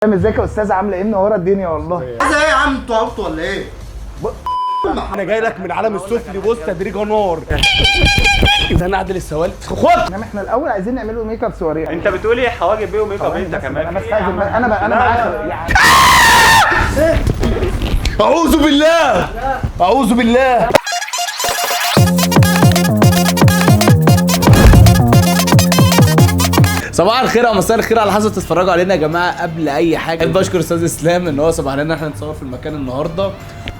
ازيك يا استاذه؟ عامله ايه؟ منورة الدنيا والله. ايه يا عم انتوا عبطوا ولا ايه؟ انا جاي لك من العالم السفلي، بص تدريجه نار. ده انا اعدل السوال. خد انما احنا الاول عايزين نعمله make up سواريه. انت بتقول ايه؟ حواجب ايه و make up انت كمان؟ انا بس عايز انا معاك يعني. اعوذ بالله اعوذ بالله. صباح الخير او مساء الخير على حسب تتفرجوا علينا يا جماعة. قبل اي حاجة احب اشكر استاذ اسلام ان هو سمح لنا احنا نتصور في المكان النهارده.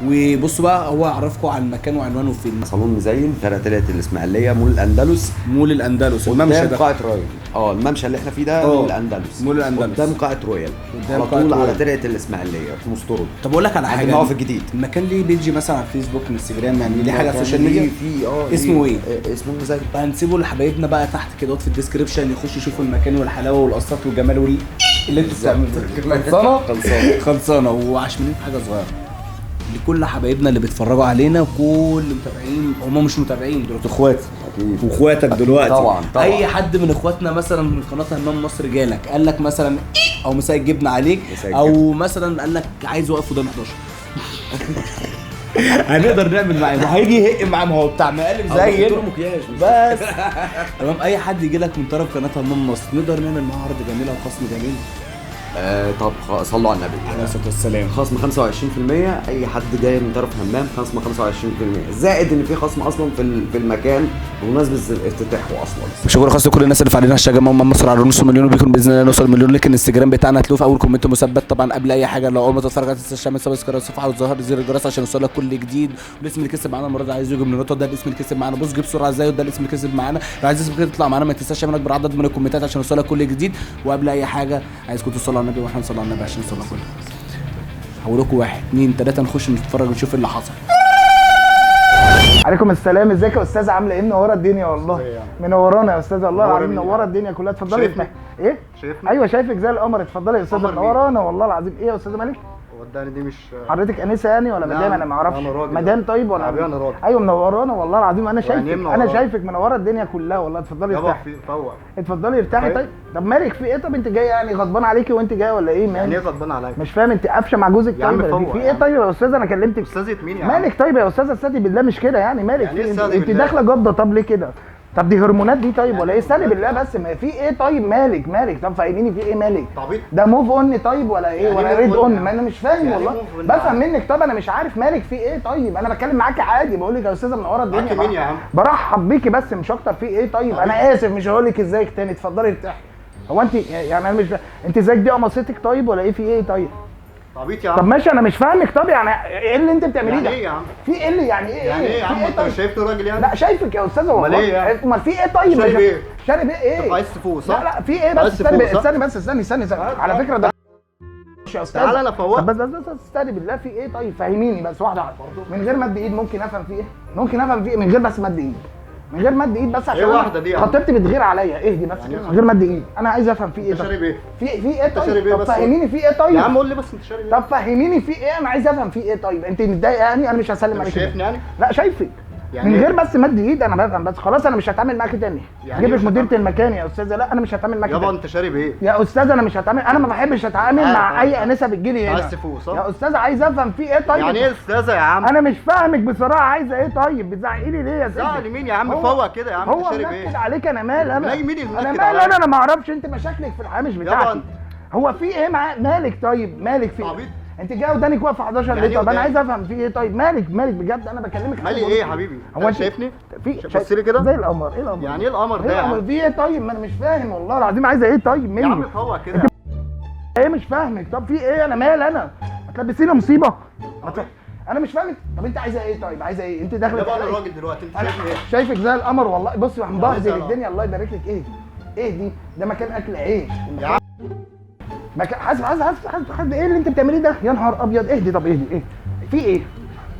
وبصوا بقى هو عرفكم على المكان وعنوانه فين. صالون مزين، شارع تلات الاسماعيلية، مول الاندلس. مول الاندلس، الممشى قدام ده. قاعة رويال. الممشى اللي احنا فيه ده مول الاندلس. مول الاندلس قدام قاعة رويال، قدام على قاعة طول على رويال. ترعه الاسماعيلية في مسطرد. طب اقول لك على عند حاجة، الموقف الجديد. المكان ليه page مثلا على الفيسبوك، انستجرام، يعني ليه حاجة على ال social media؟ في اسمه ليه؟ ايه؟ اسمه مزين. هنسيبه لحبايبنا بقى تحت كده في ال description، يخشوا يشوفوا المكان والحلاوه والقصات والجمال وال اللي انتوا بتعملوه. خلصانه؟ خلصانه خلصانه. وعشمانين في حاجة صغيرة لكل حبايبنا اللي بيتفرجوا علينا وكل متابعين، هم مش متابعين دول اخواتي اكيد واخواتك دلوقتي. طبعا طبعا. اي حد من اخواتنا مثلا من قناة همام مصر جالك قال لك مثلا او مساء الجبنة عليك، مساء او مثلا قال لك عايز وقف قدام 11 هنقدر نعمل معاه، ما هيجي يهق معاه، ما هو بتاع مقالب زي دكتور مكياج بس. تمام. اي حد يجي لك من طرف قناة همام مصر نقدر نعمل معاه عرض جميل او خصم جميل. طب صلوا على النبي عليه الصلاة والسلام. خصم 25%، اي حد جاي من طرف همام خصم 25%، زائد ان في خصم اصلا في المكان بمناسبة افتتاحه اصلا. شكرا خاص لكل الناس اللي فعلنا هاشتاج همام مصر على نص مليون، وبيكون باذن الله نوصل مليون. link الانستجرام بتاعنا هتلاقوه في اول comment مثبت. طبعا قبل اي حاجة لو اول ما تتفرج على تنساش تعمل subscribe الصفحة وتظهر زر الجرس عشان يوصلك كل جديد. والاسم اللي كسب معانا المرة دي عايز يجي من النقطة ده الاسم اللي كسب معانا، بص جيب سرعة ازاي، وده الاسم اللي كسب معانا. لو عايز اسمك يطلع معانا ما تنساش تعمل اكبر عدد من الكومنتات عشان يوصلك كل جديد. وقبل اي حاجة عايزكم تصلوا على النبي، واحنا نصلي على النبي عشان نوصل كل. هقول لكم 1 2 3 نخش نتفرج ونشوف اللي حصل. عليكم السلام. ازيك يا استاذه؟ عامله ايه؟ منورة الدنيا والله. منورانا يا استاذه والله العظيم، منورة الدنيا كلها. اتفضلي. شايفني؟ ايه؟ شايفني؟ ايوه شايفك زي القمر. اتفضلي يا استاذه، منورانا والله العظيم. ايه يا استاذه مالك؟ وداني دي مش حضرتك انسه يعني ولا مدام؟ انا ما اعرفش. انا راجل. مدام طيب ولا انا راجل؟ ايوه منورانا والله العظيم. انا شايفك، يعني انا شايفك منورة الدنيا كلها والله. اتفضلي ارتاحي. فوق. اتفضلي ارتاحي. طيب طب مالك في ايه؟ طب انت جاية يعني غضبان عليكي وانت جاية ولا ايه؟ مالك يعني ايه غضبان عليا؟ مش فاهم. انت قافشه مع جوزك يا عم؟ طيب في ايه؟ طيب يا استاذه انا كلمتك. استاذه مين يا عم؟ مالك طيب يا استاذه؟ استاذي بالله مش كده يعني. مالك يعني في إيه؟ انت داخله جده طب ليه كده؟ طب دي هرمونات دي طيب ولا ايه؟ استني بالله بس، ما في ايه طيب؟ مالك مالك؟ طب فاهميني في ايه مالك؟ ده move on طيب ولا ايه؟ يعني ولا red on؟ ما انا مش فاهم يعني والله. بفهم منك. طب انا مش عارف مالك في ايه طيب. انا بتكلم معاكي عادي، بقول لك يا استاذه منورة الدنيا. مين يا عم؟ برحب بيكي بس مش اكتر. في ايه طيب؟ انا اسف مش هقول لك ازيك تاني. اتفضلي ارتاحي. هو انت يعني انا مش انت ازيك دي قمصتك طيب ولا ايه؟ في ايه طيب؟ عبيط يا عم. طب ماشي انا مش فاهمك. طب يعني ايه اللي انت بتعمليه ده؟ يعني ايه يا عم؟ في ايه اللي يعني ايه؟ يعني ايه يا عم؟ انت مش شايفني راجل يعني؟ لا شايفك يا استاذه والله. امال ايه يعني؟ امال في ايه طيب؟ شارب ايه؟ شارب ايه؟ طب عايز تفوق صح؟ لا لا في ايه بس؟ استني استني بس، استني استني على فكرة ده يا استاذ. تعالى انا فوقت. طب بس بس استني بالله. في ايه طيب؟ فهميني بس واحدة واحدة من غير مد ايد. ممكن افهم في ايه؟ ممكن افهم في ايه من غير بس مد ايد؟ من غير مد ايد بس عشان ايه واحدة دي يا عم؟ خطيبتي بتغير عليا. اهدي بس يعني من غير مد ايد. انا عايز افهم في ايه. انت شارب ايه؟ في ايه طيب؟ ايه طب فهميني في ايه طيب؟ يا عم قول لي بس انت شارب ايه؟ طب فهميني في ايه؟ انا عايز افهم في ايه طيب. انت متضايقة يعني؟ انا مش هسلم عليك. شايفني يعني؟ لا شايفك. يعني من غير بس مد ايد انا بفهم بس. خلاص انا مش هتعامل معاكي تاني. يعني هجيب لك مديره المكان يا استاذه. لا انا مش هتعامل معاكي يابا انت شارب ايه؟ يا استاذه انا مش هتعامل. انا ما بحبش اتعامل مع اي انسه بتجيلي هنا. عايز تفوق صح؟ يا استاذه عايز افهم في ايه طيب. يعني ايه استاذه يا عم؟ انا مش فاهمك بصراحة. عايزه ايه طيب؟ بتزعقي لي ليه يا ستي؟ زعق لمين يا عم؟ فوق كده يا عم. انت شارب ايه؟ هو عليك. انا مال انا؟ مين اللي انا مال انا؟ ما اعرفش انت مشاكلك في الحياة مش بتاعتي. هو في ايه مالك طيب؟ مالك في ايه؟ انت جاي ودانك واقفة 11 ليه؟ طب انا عايز افهم في ايه طيب. مالك مالك بجد انا بكلمك. مالي ايه يا حبيبي؟ هو انت شايفني؟ في بص لي كده زي القمر. ايه القمر؟ يعني ايه القمر ده؟ يعني في ايه طيب؟ ما انا مش فاهم والله العظيم. عايزه ايه طيب مني؟ يا عم فوق كده. ايه مش فاهمك. طب في ايه؟ انا مال انا؟ هتلبسيني مصيبة؟ انا مش فاهمك. طب انت عايزه ايه طيب؟ عايزه ايه؟ انت داخله يابا انا راجل دلوقتي. انت شايفني ايه؟ شايفك زي القمر والله. بصي هنبهدل الدنيا الله يبارك لك. ايه ايه دي؟ ده مكان اكل عيش يا عم. مكان حاسب حاسب حاسب حاسب حاسب. ايه اللي انت بتعمليه ده؟ يا نهار ابيض. اهدي. طب اهدي. ايه في ايه؟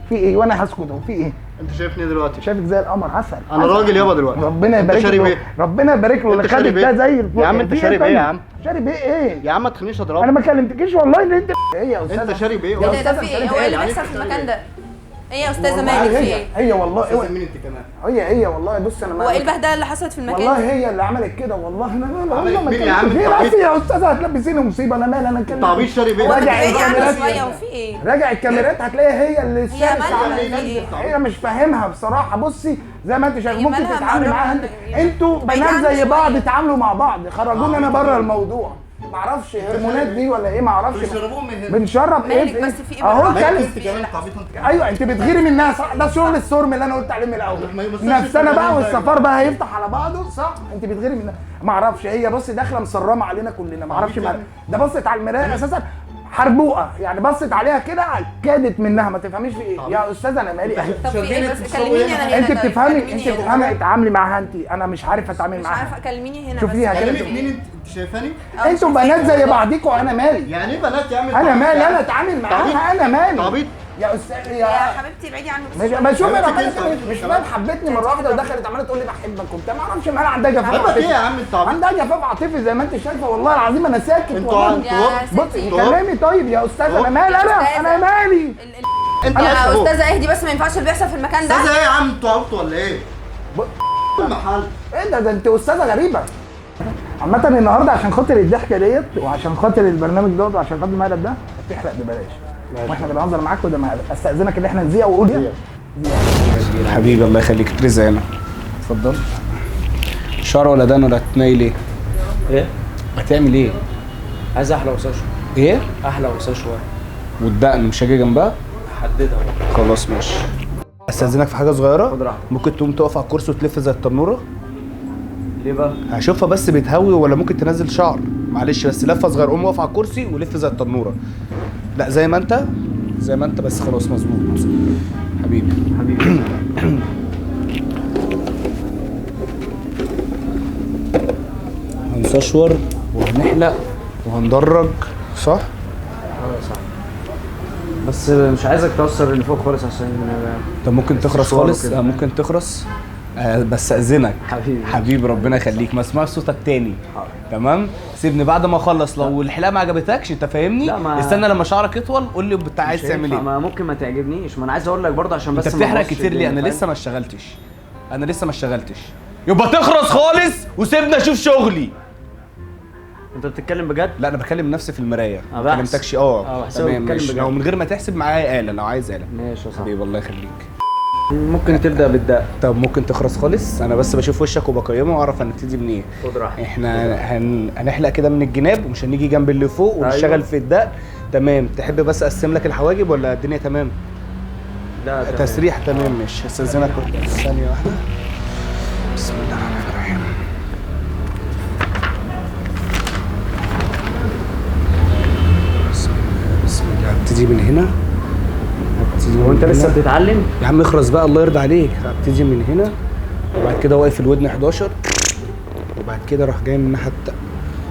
في ايه؟ وانا هسكت اهو. في ايه؟ انت شايفني دلوقتي؟ شايفك زي القمر عسل. انا راجل يابا دلوقتي. ربنا يبارك له. له. ربنا يبارك له. اللي خدك ده زي الفل يا عم. انت شارب ايه يا عم؟ شارب ايه ايه؟ يا عم ما تخلينيش اضربك. انا ما كلمتكيش والله. ان انت ايه يا استاذ؟ انت شارب ايه؟ ايه ده؟ في ايه؟ هو ايه اللي بيحصل في المكان ده؟ ايه يا استاذه مالك في ايه؟ هي والله استاذه مين انت كمان؟ هي والله. بص انا هو ايه البهدله اللي حصلت في المكان؟ والله هي اللي عملت كده والله. انا والله ما مين يا عم؟ بس يا استاذه هتلبسيني مصيبة. انا مالي؟ انا اتكلم تعبيط شارب ايه؟ راجع الكاميرات شوية وفي ايه؟ راجع الكاميرات هتلاقيها هي اللي هي مش فاهمها بصراحة. بصي زي ما انت شايف ممكن تتعاملي معاها انت. انتوا بنات زي بعض اتعاملوا مع بعض، خرجونا انا بره الموضوع. معرفش هرمونات دي ولا ايه، معرفش. بنشربوهم من هنا. بنشرب ايه؟ بس في ايه اهو اتكلم انت كمان تعبيط انت كمان. ايوه انت بتغيري منها صح؟ ده شغل الصرم اللي انا قلت عليه من الاول. نفسنا بقى والسفر بقى هيفتح على بعضه صح؟ انت بتغيري منها. معرفش هي بصي داخله مصرمه علينا كلنا، معرفش ده بصت على المراية اساسا حربوقه يعني، بصت عليها كده كادت منها، ما تفهميش في ايه يا استاذه. انا مالي؟ طب في ايه بس؟ كلميني انا هنا. انت بتفهمي، انت بتفهمي اتعاملي معاها انت. انا مش عارف اتعامل معاها، مش عارفه. كلميني هنا. شوفيها كلمك مين انت؟ شايفاني؟ انتوا بنات زي بعضيكوا. انا مالي؟ يعني ايه بنات يا عم؟ انا مالي؟ انا اتعامل معاها انا مالي؟ تعبيط يا استاذ يا حبيبتي ابعدي عنه. مش بشوف انا مش فاهم. حبتني مرة واحدة ودخلت عماله تقول لي بحبك وبتاع، ما اعرفش مالها. عندها جفاف عاطفي. ايه يا عم انت؟ عندها جفاف عاطفي زي ما انت شايفه والله العظيم. انا ساكت والله. بصي كلامي. طيب يا استاذ انا مالي؟ انا مالي؟ انت يا استاذه اهدي بس، ما ينفعش اللي بيحصل في المكان ده. استاذه ايه يا عم؟ انتوا عبطوا ولا ايه؟ المحل ايه ده؟ ده انت استاذه غريبة. عامة النهارده عشان خاطر الضحكة ديت وعشان خاطر البرنامج دوت وعشان خاطر المقلب ده هتحرق ببلاش. واحنا بنهزر معاك وده مقلب. استاذنك ان احنا نذيع وقول حبيبي الله يخليك. ترزق هنا. اتفضل. شعر ولا دقن ولا هتنيل ايه؟ ايه؟ هتعمل ايه؟ عايز احلى وساشوار. ايه؟ احلى وساشوار. والدقن مش هاجي جنبها؟ حددها بقى. خلاص ماشي. استاذنك في حاجة صغيرة. خد راحتك. ممكن تقوم تقف على الكرسي وتلف زي التنوره؟ ليه بقى؟ هشوفها بس بتهوي ولا ممكن تنزل شعر؟ معلش بس لفه صغيرة. قوم واقف على الكرسي ولف زي التنوره. لا زي ما انت، زي ما انت بس خلاص مظبوط. حبيبي حبيبي. هنسشور وهنحلق وهندرج صح؟ اه صح. بس مش عايزك توصل اللي فوق خالص عشان. طب ممكن تخرس خالص؟ ممكن تخرس. بس اذنك حبيبي. حبيبي ربنا يخليك. ما اسمعش صوتك تاني. حاضر. تمام؟ سيبني بعد ما اخلص. لو الحلاقة ما عجبتكش انت فاهمني؟ لا ما استنى لما شعرك يطول قول لي انت عايز تعمل ايه. ما ممكن ما تعجبنيش. ما انا عايز اقول لك برضه عشان بس انت بتحرق كتير ليه؟ انا لسه ما اشتغلتش. انا لسه ما اشتغلتش. يبقى تخرس خالص وسيبني اشوف شغلي. انت بتتكلم بجد؟ لا انا بكلم نفسي في المراية. ما كلمتكش. تمام ماشي. لو من غير ما تحسب معايا آلة لو عايز آلة. ماشي يا صاحبي. حبيبي الله يخليك. ممكن تبدا بالدقن. طب ممكن تخرس خالص؟ انا بس بشوف وشك وبقيمه واعرف هنبتدي منين. خد راحتك. احنا هنحلق كده من الجناب ومش هنيجي جنب اللي فوق ونشتغل. أيوة. في الدقن. تمام. تحب بس اقسم لك الحواجب ولا الدنيا تمام؟ لا تمام. تسريح تمام ماشي. هستاذنك ثانية واحدة. بسم الله الرحمن الرحيم. بسم الله بسم الله. هبتدي من هنا. هو انت لسه بتتعلم؟ يا عم اخرس بقى الله يرضى عليك. هبتدي من هنا وبعد كده واقف الودن 11 وبعد كده اروح جاي من ناحية.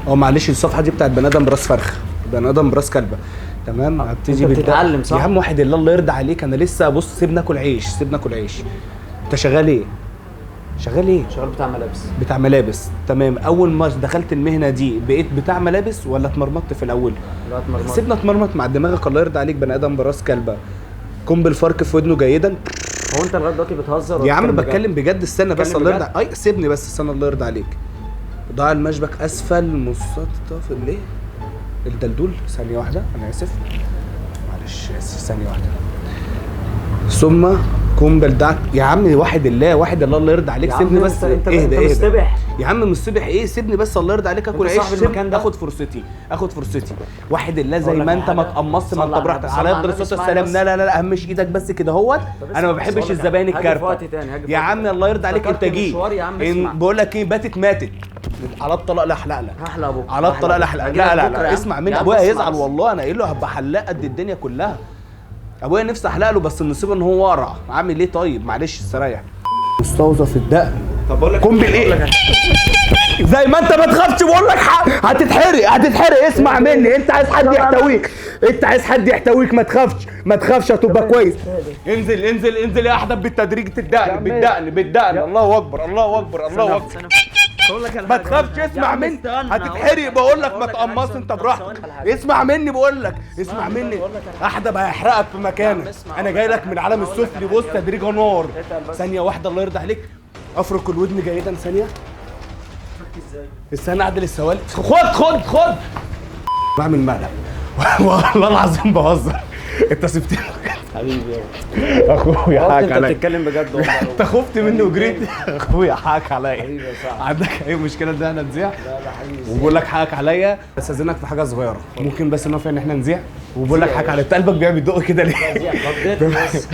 معلش الصفحة دي بتاعت بني ادم براس فرخة، بني ادم براس كلبه. تمام. هبتدي انت بتتعلم صح؟ يا عم واحد الله يرضى عليك. انا لسه بص سيبنا اكل عيش، سيبنا اكل عيش. انت شغال ايه؟ شغال ايه؟ شغال بتاع ملابس. بتاع ملابس. تمام. اول ما دخلت المهنة دي بقيت بتاع ملابس ولا اتمرمطت في الاول؟ لا اتمرمطت. سيبنا اتمرمط مع دماغك الله يرضى عليك. بني ادم براس كلبه. قم بالفرق في ودنه جيدا. هو انت لغاية دلوقتي بتهزر؟ يا عم بتكلم بجد. استنى بس الله يرضى. اي سيبني بس استنى الله يرضى عليك. ضاع المشبك اسفل مسطف ليه؟ الدلدول. ثانية واحدة انا اسف. معلش اسف ثانية واحدة. ثم قم بالدعك يا عم. واحد الله واحد الله الله يرضى عليك. سيبني بس. اهدى اهدى يا عم. مصبح ايه؟ سيبني بس الله يرضى عليك اكل عيش. اخد فرصتي، اخد فرصتي. واحد الله زي ما انت ما تقمصت ما انت براحتك. على افضل الصلاة والسلام. لا لا لا همش ايدك بس كده اهوت. انا ما بحبش الزباين الكارفه يا عم الله يرضى عليك. انت جيت بقول لك ايه؟ باتت ماتت. على الطلاق لا احلق لك. هحلق ابوك على الطلاق لا احلق. لا لا لا اسمع مني. ابويا هيزعل والله. انا قايل له هبقى حلاق قد الدنيا كلها. ابويا نفسي احلق له بس النصيب ان هو قرع. عامل ايه طيب؟ معلش استريح. مستوظف الدقن. طب بقول لك قم بالايه؟ زي ما انت ما تخافش بقول لك هتتحرق هتتحرق. اسمع مني. انت عايز حد يحتويك، انت عايز حد يحتويك. ما تخافش ما تخافش هتبقى كويس. انزل انزل انزل يا احدب بالتدريج. الدقن بالدقن بالدقن. الله اكبر الله اكبر الله اكبر. ما تخافش، اسمع مني، هتتحرق بقول لك، ما تقمص انت براحتك، اسمع مني بقول لك، اسمع مني، احدب هيحرقك في مكانك. انا جاي لك من العالم السفلي، بص تدريجه نار. ثانية واحدة الله يرضى عليك، افرك الودن جيدا. ثانية، استنى اعدل السوالف. خد خد خد، بعمل مقلب والله العظيم بهزر. انت سبتني حبيبي اخويا، حقك انت عليا. بتتكلم بجد والله. انت خفت مني وجريت. اخويا حقك عليا. حبيبي يا صاحبي. عندك اي مشكلة ان احنا نذيع؟ لا لا حبيبي، وبقول لك حقك عليا، بس استاذنك في حاجة صغيرة، ممكن بس نوافق ان احنا نذيع؟ وبقول لك حقك عليا. انت قلبك بيعمل بيدق كده ليه؟ خضتني بس.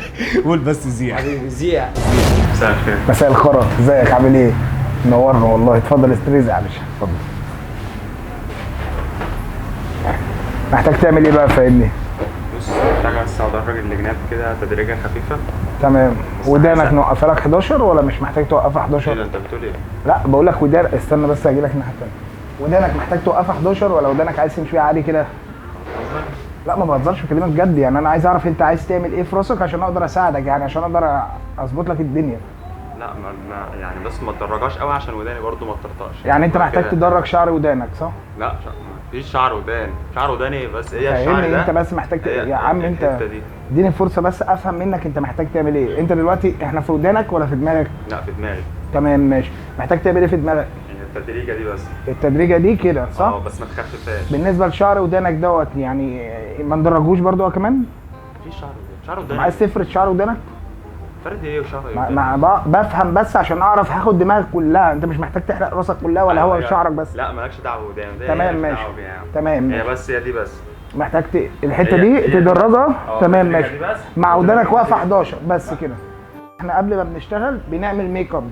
قول بس زيع. حبيبي زيع. مساء الخير. مساء الخرا، ازيك عامل ايه؟ نورنا والله. اتفضل استريزع يا باشا، اتفضل. محتاج تعمل ايه بقى فاهمني؟ بص، محتاج بس ادرج الجناب كده تدريجه خفيفة. تمام. ودانك نوقفها لك 11 ولا مش محتاج توقفها 11؟ ايه ده انت بتقول ايه؟ لا بقول لك ودان، استنى بس اجي لك الناحية الثانية. ودانك محتاج توقفها 11 ولا ودانك عايز تمشي بيها عادي كده؟ لا ما بهزرش، بكلمك جد يعني. انا عايز اعرف انت عايز تعمل ايه في راسك عشان اقدر اساعدك، يعني عشان اقدر اظبط لك الدنيا. لا ما يعني بس ما تدرجهاش قوي عشان وداني برضو ما تطرطقش. يعني انت محتاج تدرج شعر ودانك صح؟ لا مفيش شعر ودان، شعر وداني بس هي الشعر ده. انت بس محتاج يا عم انت اديني فرصة بس افهم منك انت محتاج تعمل ايه. انت دلوقتي احنا في ودانك ولا في دماغك؟ لا في دماغي. تمام ماشي. محتاج تعمل ايه في دماغك؟ يعني التدريجه دي بس. التدريجه دي كده صح؟ اه بس ما تخففهاش. بالنسبة لشعر ودانك دوت يعني ما ندرجوش برضو كمان؟ مفيش شعر ودان، شعر ودانك عايز تفرد شعر ودانك؟ فرد ايه وشعر ايه؟ ما بفهم بس عشان اعرف هاخد دماغك كلها. انت مش محتاج تحرق راسك كلها ولا هو شعرك بس. لا مالكش دعوه بودان. تمام ماشي. تمام هي بس هي دي بس محتاج الحتة دي تدرجها. تمام ماشي. مع ودانك واقفة 11 بس كده. احنا قبل ما بنشتغل بنعمل make up.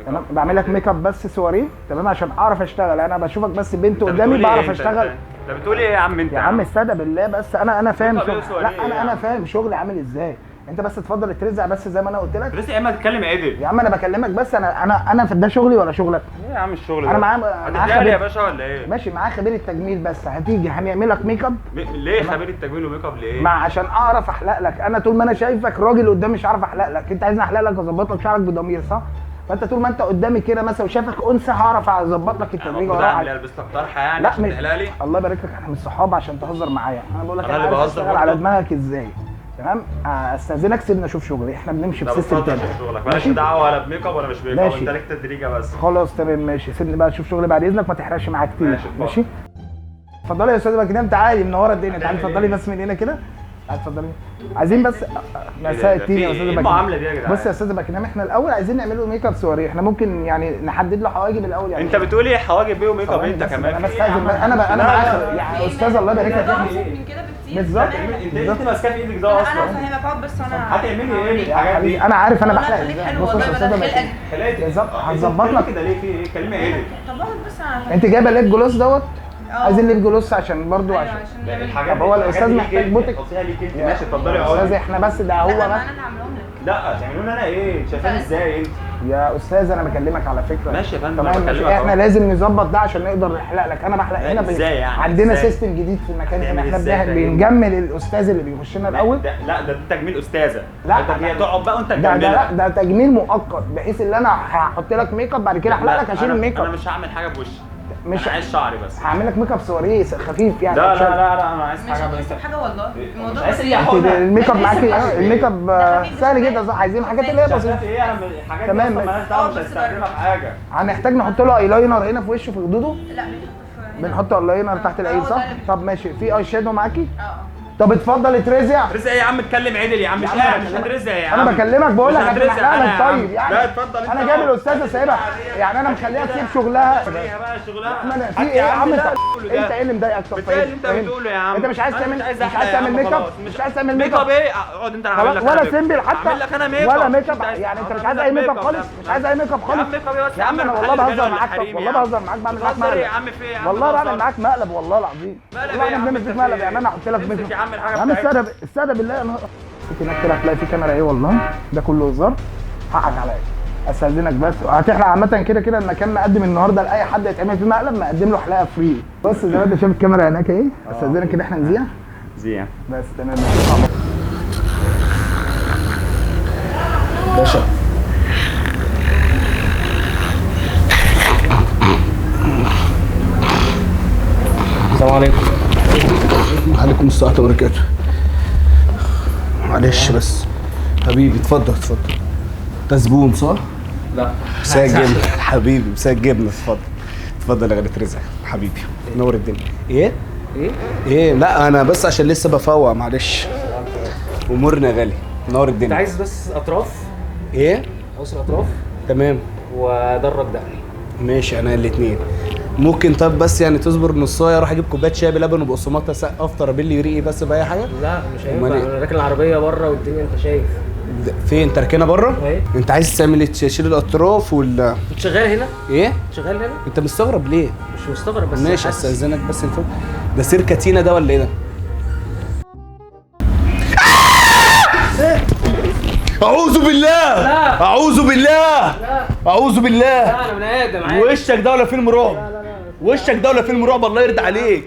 تمام، بعمل لك make up بس سواريه تمام عشان اعرف اشتغل. انا بشوفك بس بنت قدامي بعرف اشتغل. انت بتقول ايه يا عم انت؟ يا عم استهدى بالله بس، انا فاهم شغل. لا انا فاهم شغلي عامل ازاي. انت بس اتفضل اترزع بس زي ما انا قلت لك. رزق يا اما تتكلم عدل يا عم. انا بكلمك بس، انا في ده شغلي ولا شغلك؟ ايه يا عم الشغل ده؟ انا معاه خبير يا باشا ولا ايه؟ ماشي، معاه خبير التجميل بس هتيجي هنعمل لك make up. ليه خبير التجميل و make up ليه؟ ما عشان اعرف احلق لك. انا طول ما انا شايفك راجل قدامي مش عارف احلق لك. انت عايزني احلق لك واظبط لك شعرك بضمير صح؟ فانت طول ما انت قدامي كده مثلا وشايفك انثى هعرف اظبط لك التدريجه. ولا اعمل البس لك طرحه يعني؟ لا مش تحلق لي. الله يبارك لك، احنا مش صحاب عشان تهزر معايا. انا بقول لك انا اللي بهزر على دماغك ازاي. تمام، استاذنك سيبنا اشوف شغلي. احنا بنمشي ب system تاني. شغلك مالكش دعوه ولا ب make up ولا مش make up، انت ليك تدريجه بس. خلاص تمام ماشي، سيبني بقى اشوف شغلي بعد اذنك، ما تحرقش معايا كتير. ماشي اتفضلي يا استاذه بكنام، تعالي منورة الدنيا. تعالي اتفضلي بس من هنا كده. اتفضلي. عايزين بس مساء التين يا استاذه بكنام. المعاملة دي يا جدعان؟ بص يا استاذه بكنام، احنا الاول عايزين نعمل له make up سواريه. احنا ممكن يعني نحدد له حواجب الاول يعني. انت بتقول ايه حواجب ايه و make up انت كمان؟ انا بس انا معاك يا استاذه الله يبارك لك. من كده بكتير بالظبط. انت ماسكاه في ايدك ده اصلا. انا هفهمك اقعد بس. انا هتعملي ايه بالحاجات دي؟ انا عارف انا بحلق ازاي. بص يا استاذه بكنام بالظبط هتظبط لك كده ليه؟ في ايه؟ كلمة ايه؟ طب اقعد بس. انا انت جايبه lip gloss دوت؟ عايزين lip gloss عشان برضو عشان طب هو الاستاذ محتاج بوتك. ماشي اتفضلي يا استاذ. احنا بس ده هو بس انا اللي هعملهم لك. لا تعملوا لي انا ايه؟ شايفاني ازاي انت يا استاذ؟ انا بكلمك على فكرة. ماشي يا فندم، تمام ماشي. احنا لازم نظبط ده عشان نقدر نحلق لك. انا بحلق هنا ازاي يعني؟ عندنا system جديد في المكان هنا. احنا بنجمل الاستاذ اللي بيخش لنا الاول. لا ده تجميل استاذه. لا هي تقعد بقى وانت تجملها. ده تجميل مؤقت بحيث ان انا هحط لك make up بعد كده احلق لك، اشيل ال make up. انا مش هعمل حاجة بوشي، مش عايز شعري بس. هعمل لك make up سواريه خفيف يعني. لا لا لا لا انا عايز حاجة مش حاجة والله. الموضوع عايز ايه يا حوده؟ ال make up معاكي؟ ال make up سهل جدا صح؟ عايزين حاجات اللي هي بسيطة. ايه انا الحاجات دي اصلا مالهاش دعوه، مش هستخدمها في حاجة. هنحتاج نحط له ايلاينر هنا في وشه في خدوده. لا بنحط ايلاينر تحت العين صح؟ طب ماشي. في eye shadow معاكي؟ اه. طب اتفضل اترزع. رزق ايه يا عم؟ اتكلم عدل يا عم. مش قاعد مش هترزع يا عم. انا بكلمك بقول لك هتحرق لك. طيب يعني لا اتفضل انت. انا جايب الاستاذة سايبها يعني، انا مخليها تسيب شغلها. بقى شغلها في ايه يا عم؟ انت ايه اللي مضايقك؟ طب ايه اللي انت بتقوله يا عم؟ انت مش عايز تعمل، مش عايز تعمل make up؟ مش عايز تعمل make up ايه؟ اقعد انت، انا هعمل لك ولا simple حتى. هعمل لك انا make up ولا make up يعني. انت مش عايز اي make up خالص؟ مش عايز اي make up خالص يا عم؟ make up ايه بس يا عم؟ انا والله بهزر معاك، والله بهزر معاك، بعمل معاك مقلب يا عم. في ايه يا عم؟ والله بعمل معاك مقلب والله العظيم. والله احنا بنعمل فيك مقلب يعني. انا احط لك make up يا عم الحاجة يا عم. السادة بالله. انا هناك كده هتلاقي في كاميرا ايه والله. ده كله هزار، حقك عليا. استاذنك بس هتحلق عامة كده كده. المكان مقدم النهارده لاي حد يتعمل فيه مقلب، مقدم له حلقة free. بص زي ما انت شايف الكاميرا هناك اهي. استاذنك ان احنا نذيع زيع بس. تمام ماشي باشا. السلام عليكم. وعليكم السلام وبركاته. معلش بس حبيبي، اتفضل اتفضل. ده زبون صح؟ لا مساء الجبنة حبيبي، مساء الجبنة. اتفضل اتفضل يا غالي رزق حبيبي، نور الدنيا. ايه؟ ايه؟ ايه؟ لا انا بس عشان لسه بفوق، معلش. امورنا يا غالي، نور الدنيا. انت عايز بس اطراف؟ ايه؟ عاوز الاطراف؟ تمام. وادرج دقني. ماشي، انا الاثنين. ممكن طب بس يعني تصبر نصايه، اروح اجيب كوباية شاي بلبن وبقسماط افطر ابل ريقي بس باي حاجة؟ لا مش هينفع، انا راكن العربية بره والدنيا انت شايف. فين تركينه بره؟ ايه؟ انت عايز تعمل ايه؟ تشيل الاطراف ولا انت شغال هنا؟ ايه؟ شغال هنا؟ انت مستغرب ليه؟ مش مستغرب بس ماشي، استاذنك بس نفوق. ده سيركا تينا ده ولا ايه ده؟ اعوذ بالله. لا. اعوذ بالله. لا. اعوذ بالله. لا انا بني ادم عادي. وشك ده ولا فيلم رعب؟ لا لا لا. وشك ده ولا فيلم رعب؟ الله يرضى عليك.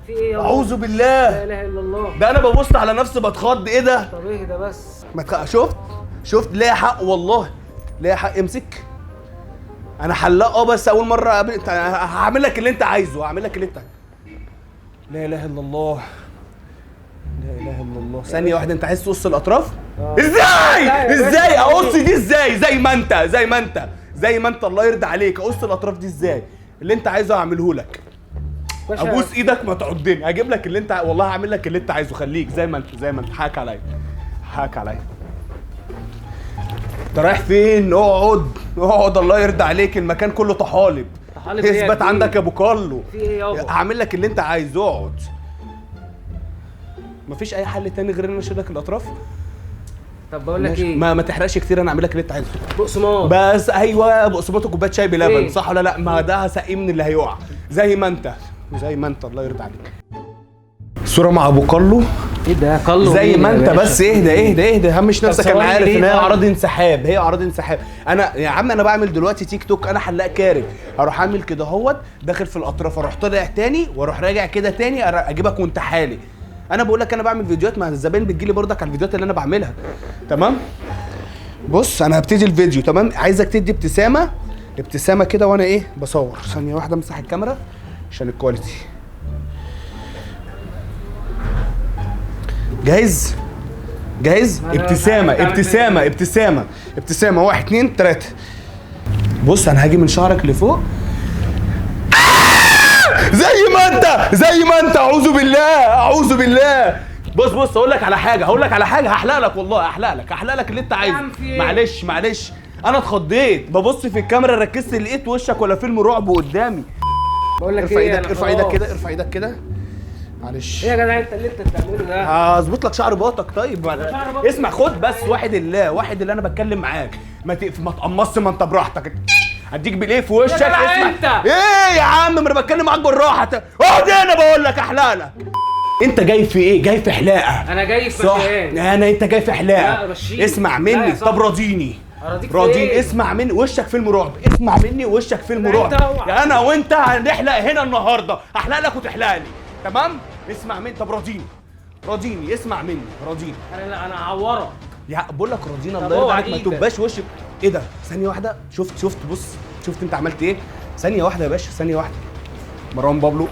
في ايه يابا؟ اعوذ بالله. لا اله الا الله. ده انا ببص على نفسي بتخض. ايه ده؟ طب اهدى بس. ما شفت؟ شفت؟ ليا حق والله، ليا حق. امسك. انا حلاق بس اول مرة قبل. انت هعمل لك اللي انت عايزه، هعمل لك اللي انت. لا اله الا الله، لا اله الا الله. ثانية واحدة، انت عايز تقص الاطراف؟ ازاي؟ ازاي اقص دي؟ ازاي؟ زي ما انت، زي ما انت، زي ما انت، الله يرضى عليك. اقص الاطراف دي ازاي؟ اللي انت عايزه هعمله لك. ابوس ايدك ما تعضني، هجيب لك اللي انت، والله هعمل لك اللي انت عايزه. خليك زي ما انت، زي ما انت. حقك عليا، حقك عليا. انت رايح فين؟ اقعد اقعد، الله يرضى عليك. المكان كله طحالب. طحالب ايه؟ اثبت عندك يا ابو كارلو. في ايه يابا؟ هعمل لك اللي انت عايزه، اقعد. مفيش اي حل تاني غير ان انا اشيل لك الاطراف؟ طب بقول لك ايه، ما تحرقش كتير، انا اعمل لك اللي انت عايزه. بقسماط بس. ايوه بقسماط وكوبايه شاي بلبن. إيه؟ صح ولا لا؟ ما ده هسقيه من اللي هيقع. زي ما انت، زي ما انت، الله يرضى عليك. صوره مع ابو كارلو. ايه ده كارلو؟ زي ما انت بس. اهدى اهدى اهدى، همش نفسك. انا عارف ان هي اعراض انسحاب، هي اعراض انسحاب. انا يا عم انا بعمل دلوقتي تيك توك، انا حلاق كارب. هروح اعمل كده اهوت داخل في الاطراف، اروح طالع تاني واروح راجع كده تاني، اجيبك وانت حالي. انا بقول لك انا بعمل فيديوهات مع الزباين، بتجيلي برضك على الفيديوهات اللي انا بعملها. تمام؟ بص انا هبتدي الفيديو، تمام؟ عايزك تدي ابتسامة، ابتسامة كده وانا ايه بصور. ثانية واحدة امسح الكاميرا عشان ال quality. جاهز؟ جاهز؟ ابتسامة ابتسامة ابتسامة ابتسامة. 1 2 3. بص انا هاجي من شعرك لفوق. زي ما انت، زي ما انت. اعوذ بالله، اعوذ بالله. بص بص، اقول لك على حاجة، هقول لك على حاجة. هحلق لك والله، هحلق لك، هحلق لك اللي انت عايزه. معلش معلش، انا اتخضيت، ببص في الكاميرا ركزت لقيت وشك ولا فيلم رعب قدامي. بقول لك ارفع ايه، ايدك، ارفع ايدك كده، ارفع ايدك كده. معلش. ايه يا جدع انت اللي انت بتعمله ده؟ هظبط لك شعر باطك. طيب اسمع، خد بس. واحد الله، واحد اللي انا بتكلم معاك. ما تقمصش، ما انت براحتك. هديك بالايه في وشك. اسمع انت ايه يا عم، ما انا بتكلم معاك بالراحة. اقعد هنا بقول لك احلق لك. انت جاي في ايه؟ جاي في حلاقه. انا جاي في صح؟ مكان. انا انت جاي في حلاقه. لا اسمع مني. طب راضيني، راضيني. اسمع مني، وشك فيلم رعب. اسمع مني، وشك فيلم رعب. انا وانت هنحلق هنا النهارده، هحلق لك وتحلق لي. تمام؟ اسمع مني. طب راضيني، راضيني. اسمع مني، راضيني. انا هعورك يا بقول لك راضينا، الله يرضى عليك. ما تبقاش وشك ايه ده. ثانية واحدة. شفت شفت، بص شفت انت عملت ايه؟ ثانية واحدة يا باشا، ثانية واحدة. مروان بابلو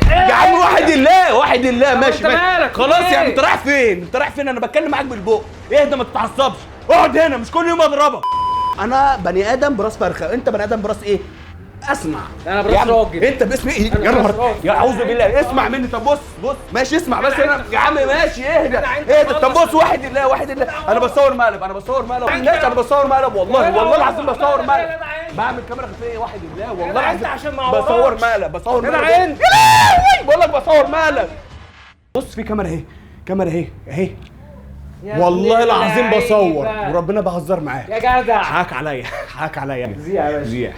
يا عم، واحد الله، واحد الله. ماشي ماشي خلاص يا عم. انت رايح فين؟ انت رايح فين؟ انا بتكلم معاك بالبق. اهدى، ما تتعصبش. اقعد هنا، مش كل يوم اضربك. انا بني ادم براس فرخة، انت بني ادم براس ايه؟ اسمع، انا براس راجل. انت باسم ايه؟ يا نهار، يا اعوذ بالله. اسمع مني. طب بص بص ماشي، اسمع بس انا يا عم ماشي. اهدى اهدى. طب بص، واحد الله، واحد الله. انا بصور مقلب، انا بصور مقلب. ماشي، انا بصور مقلب والله، والله العظيم بصور مقلب. بعمل كاميرا خفيه. واحد الله، والله العظيم بصور مقلب، بصور مقلب. يا لهوي، بقول لك بصور مقلب. بص في كاميرا اهي، كاميرا اهي اهي. والله العظيم بصور، وربنا بهزر معاك يا جدع. حقك عليا، حقك عليا. زيع يا باشا، زيع.